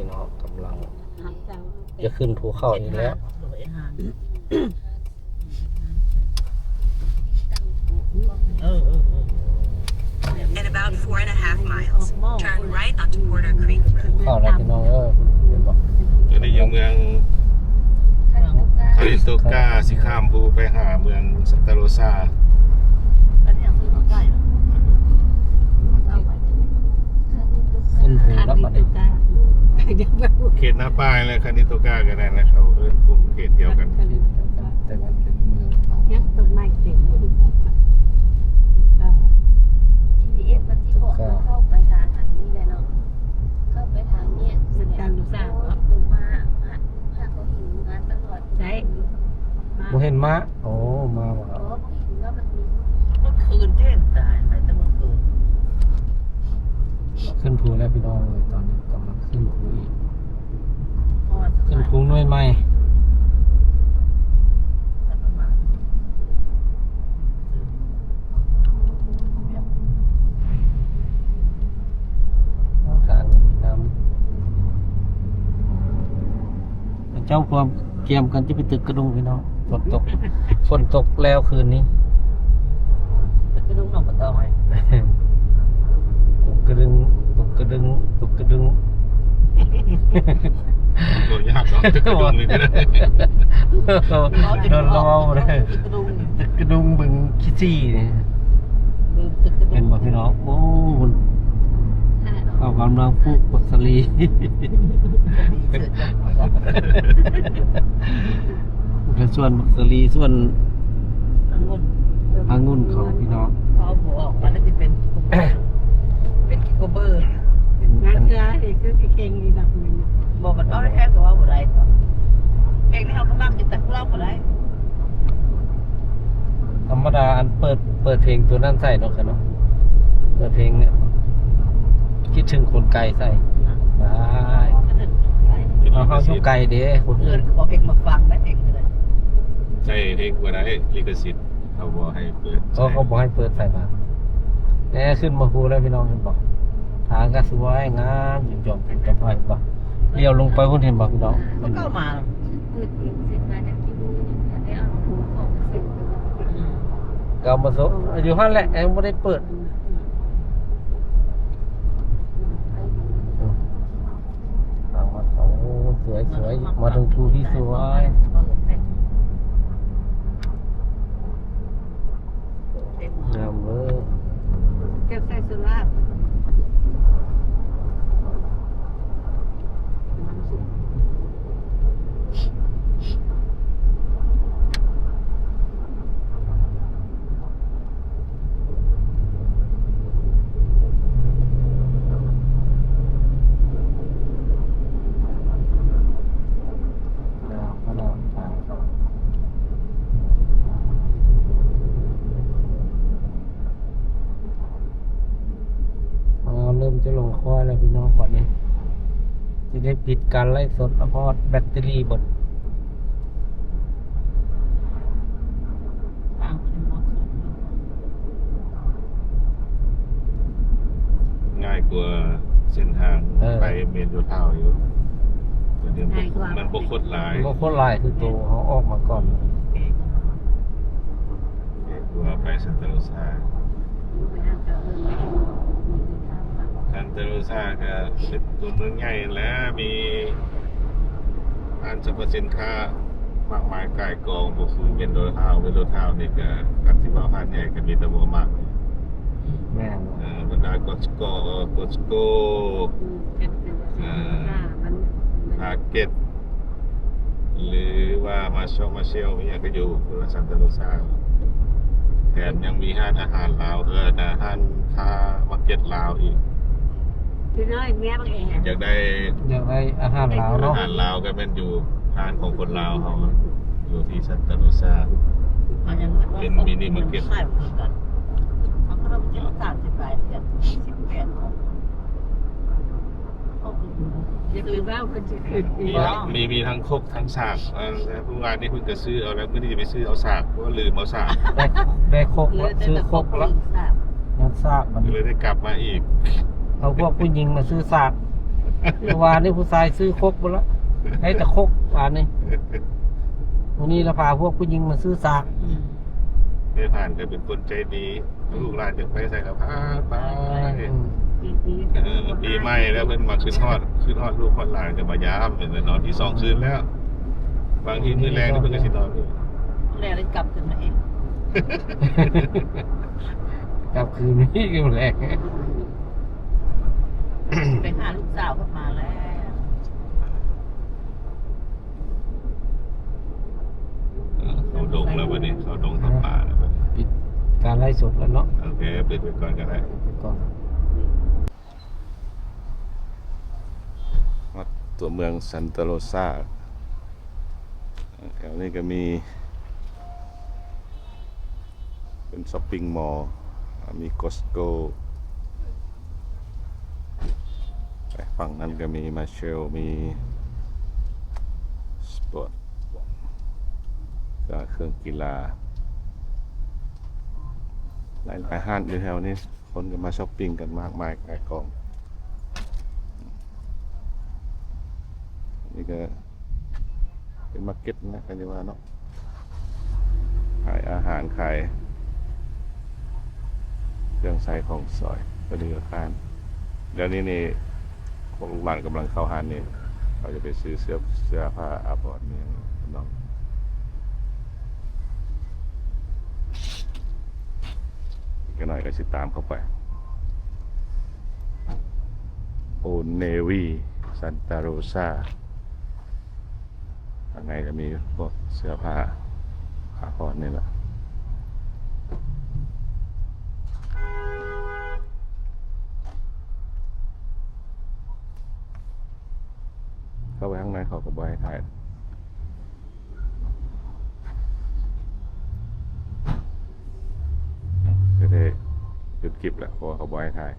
ເນາະ ກຳລັງຈະຂຶ້ນພູເຂົາອີກແລ້ວ. ເອີ ເອີ ເອີ In about four and a half miles, turn right onto Porter Creek Road. ເຂົ້າແລ້ວພີ່ນ້ອງເອີຍ ເຫັນບໍ່? ຕົວນີ້ຢູ່ເມືອງຄາລິໂຕກາ ຊິຂ້າມພູໄປຫາເມືອງຊັນຕາໂຣຊາ. ຂຶ້ນພູແລ້ວບັດນີ້ ເຂດນາປາຍແລະຄາລິໂຕກາກໍໄດ້ນະ ເຂົາເອີ້ນກຸ່ມເຂດດຽວກັນ ແຕ່ວ່າເປັນເມືອງ ຍັງຕົ້ນໄມ້ເຕັມຢູ່. ຈີພີເອັສມັນຊິບອກເຮົາເຂົ້າໄປທາງອັນນີ້ແຫຼະເນາະ ເຂົ້າໄປທາງແຍກ ມັນການດູສ້າງເນາະ ໂອ້ຍ ຕົວມາ ຫາກໍເຫັນມາຕະຫຼອດ. ໃສ? ບໍ່ເຫັນມາ. ໂອ້ ມາວ່າ ບໍ່ເຫັນວ່າມັນມີ ເມື່ອຄືນເຫັນຕາຍໄປແຕ່ເມື່ອຄືນ. ຂຶ້ນພູແລ້ວພີ່ນ້ອງເອີຍ ຕອນນີ້ກຳລັງຂຶ້ນພູອີກ ຂຶ້ນພູໜ່ວຍໃໝ່. ການມີນ້ຳ ເຈົ້າພວມກຽມກັນຈະໄປຕຶກກະດຸງພີ່ນ້ອງ. ຝົນຕົກ ຝົນຕົກແລ້ວຄືນນີ້ ຕຶກກະດຸງໜອງປະຕອງ ຕຶກກະດຶງ ຕຶກກະດຶງ ຕຶກກະດຶງ. ບໍ່ຍາກດອກ ຕຶກກະດຸງນີ້ກໍໄດ້ ໂດນລະເວົ້າບໍ່ໄດ້. ຕຶກກະດຸງ ຕຶກກະດຸງບຶງຂີ້ຊີ້ນີ້ ບຶງຕຶກກະດຸງ ເຫັນບໍ່ພີ່ນ້ອງ? ໂອ້ ເຂົາກຳລັງປູກບັກສາລີ ເສືອຈັກ ກະສວນບັກສາລີ ສວນອະງຸ່ນ ອະງຸ່ນເຂົາພີ່ນ້ອງ. ເຂົາບອກວ່າຈະເປັນ ເປັນກິໂກເບີ ເປັນ ງານເທື່ອນີ້ຄືຊິເກັ່ງດີດອກ. ບໍ່ ມັນເວົ້າແທ້ໆກໍເວົ້າບໍ່ໄດ້ ເພງນີ້ເຮົາກໍມັກຢູ່ ແຕ່ເຮົາບໍ່ໄດ້. ທຳມະດາ ອັນເປີດ ເປີດເພງຕົວນັ້ນໃສ່ເນາະ ເນາະ ເປີດເພງນີ້ ຄິດເຖິງຄົນໄກໃສ່ ໄດ້. ເຮົາ ເຮົາຢູ່ໄກເດ້ ຄົນອື່ນ ເພິ່ນກໍບໍ່ເພງມາຟັງໄດ້ ເພງກໍໄດ້ ໃສ່ເພງບໍ່ໄດ້ ລິຂະສິດ ເຂົາບໍ່ໃຫ້ເປີດ. ເອີ ເຂົາບໍ່ໃຫ້ເປີດໃສ່ມາ. ແນ່ ຂຶ້ນມາພູແລ້ວພີ່ນ້ອງ ເຫັນບໍ່? ທາງກໍສວຍງາມ ຢູ່ຈອມພູຈອມຜາ ເຫັນບໍ່? ລ້ຽວລົງໄປພຸ້ນ ເຫັນບໍ່ພີ່ນ້ອງ? ເຂົາເຂົ້າມາ ເຂົາມາສົ່ງ ຢູ່ຫັ້ນແຫຼະ ຍັງບໍ່ໄດ້ເປີດ. ໂອ້ ສວຍໆ ມາເຖິງພູທີ່ສວຍ ງາມເວີ້. ເກັບໃສ່ສຸລາບ. ອ້າວ ເລີ່ມຈະລົງຄອຍແລ້ວພີ່ນ້ອງ ບັດນີ້ຊິໄດ້ປິດການໄລຟ໌ສົດ ເພາະວ່າແບັດເຕີຣີເບິດ. ງ່າຍກວ່າເສັ້ນທາງ ເອີ ໄປເມນໂດທາວຢູ່ ມັນບໍ່ຄົດຫຼາຍ ບໍ່ຄົດຫຼາຍຄືໂຕເຮົາອອກມາກ່ອນ. ເອີ ຄືວ່າໄປຊັນຕາລູຊາ ຊັນຕາລູຊາກໍເປັນຕົວເມືອງໃຫຍ່ແຫຼະ ມີຮ້ານສັບພະສິນຄ້າມາກມາຍກ່າຍກອງ ບໍ່ຄືເມນໂດທາວ. ເມນໂດທາວນີ້ກໍ ຄັນຊິເວົ້າຮ້ານໃຫຍ່ກໍມີແຕ່ຫົວໝາກ. ແມ່ນ ເອີ ບັນດາ Costco Costco ເອີ Target ຫຼືວ່າມາຊອງມາເຊວອີຫຍັງກໍຢູ່ ຄືວ່າຊັນຕາລູຊາ ແຖມຍັງມີຮ້ານອາຫານລາວ ເອີ ຮ້ານຄ້າມາເກັດລາວອີກ. ຄືນ້ອຍເມຍບັກແອ ຢາກໄດ້ ຢາກໄດ້ອາຫານລາວເນາະ ອາຫານລາວກໍແມ່ນຢູ່ຮ້ານຂອງຄົນລາວເຮົາ ຢູ່ທີ່ຊັນຕາລູຊາ ເປັນມິນິມາເກັດ. ເຂົາກໍຕ້ອງກິນສາມສິບປາຍເດືອນ ສິບແປດ ຢ່າໄປເວົ້າເພິ່ນຊິຂຶ້ນ ມີທັງ ມີ ມີທັງຄົກທັງສາກ. ເອີ ເມື່ອວານນີ້ເພິ່ນກໍຊື້ເອົາແລ້ວ ມື້ນີ້ໄປຊື້ເອົາສາກ ເພາະວ່າລືມເອົາສາກ. ໄດ້ ໄດ້ຄົກແລ້ວ ຊື້ຄົກແລ້ວ ຍັງສາກມັນ ກໍເລີຍໄດ້ກັບມາອີກ. ເອົາພວກຜູ້ຍິງມາຊື້ສາກ ເມື່ອວານນີ້ຜູ້ຊາຍຊື້ຄົກໝົດລະ ໃຫ້ແຕ່ຄົກວານນີ້. ມື້ນີ້ລະພາພວກຜູ້ຍິງມາຊື້ສາກ. ອືມ ແມ່ຜ່ານກໍເປັນຄົນໃຈດີ ລູກຫຼານຈະໄປໃສກໍພາໄປ. ອືມ ເອີ ປີໃໝ່ແລ້ວເພິ່ນມາຄິດຮອດ ຄິດຮອດລູກຮອດຫຼານກໍມາຢາມ ເປັນແນວນອນອີກສອງຄືນແລ້ວ. ບາງທີມື້ແລງນີ້ເພິ່ນກໍຊິນອນຢູ່ ແລ້ວກັບຄືນມາອີກ ກັບຄືນມາອີກມື້ແລງ. ໄປຫາລູກສາວເພິ່ນມາແລ້ວ. ເອີ ເຂົ້າດົງແລ້ວບັດນີ້ ເຂົ້າດົງເຂົ້າປ່າແລ້ວບັດນີ້. ປິດການໄລຟ໌ສົດແລ້ວເນາະ. ໂອເຄ ປິດໄປກ່ອນກໍໄດ້ ປິດໄປກ່ອນ. ຮອດຕົວເມືອງຊັນຕາໂຣຊາ ແຖວນີ້ກໍມີ ເປັນຊັອບປິງມໍ ມີ Costco ໄປຝັ່ງນັ້ນກໍມີ Marshalls ມີ Sport ກໍເຄື່ອງກິລາ ຫຼາຍໆຮ້ານຢູ່ແຖວນີ້. ຄົນກໍມາຊັອບປິງກັນມາກມາຍ ຂາຍຂອງ. ນີ້ກໍເປັນມາເກັດນະ ກໍຊິວ່າເນາະ ຂາຍອາຫານ ຂາຍເຄື່ອງໃຊ້ຂອງສອຍ ກໍດີກວ່າຮ້ານ. ດຽວນີ້ນີ້ ພວກລູກຫຼານກຳລັງເຂົ້າຮ້ານນີ້ ເຂົາຈະໄປຊື້ເສື້ອ ເສື້ອຜ້າອາພອນນີ້ເນາະ. ອີກໜ້ອຍກໍຊິຕາມເຂົ້າໄປ ໂອນເນວີ ຊັນຕາໂຣຊາ. ຂ້າງໃນກໍມີພວກເສື້ອຜ້າອາພອນນີ້ແຫຼະ. ເຂົ້າໄປຂ້າງໃນເຂົາກໍບໍ່ໃຫ້ຖ່າຍ. ກໍໄດ້ຢຸດຄລິບແຫຼະ ເພາະວ່າເຂົາບໍ່ໃຫ້ຖ່າຍ.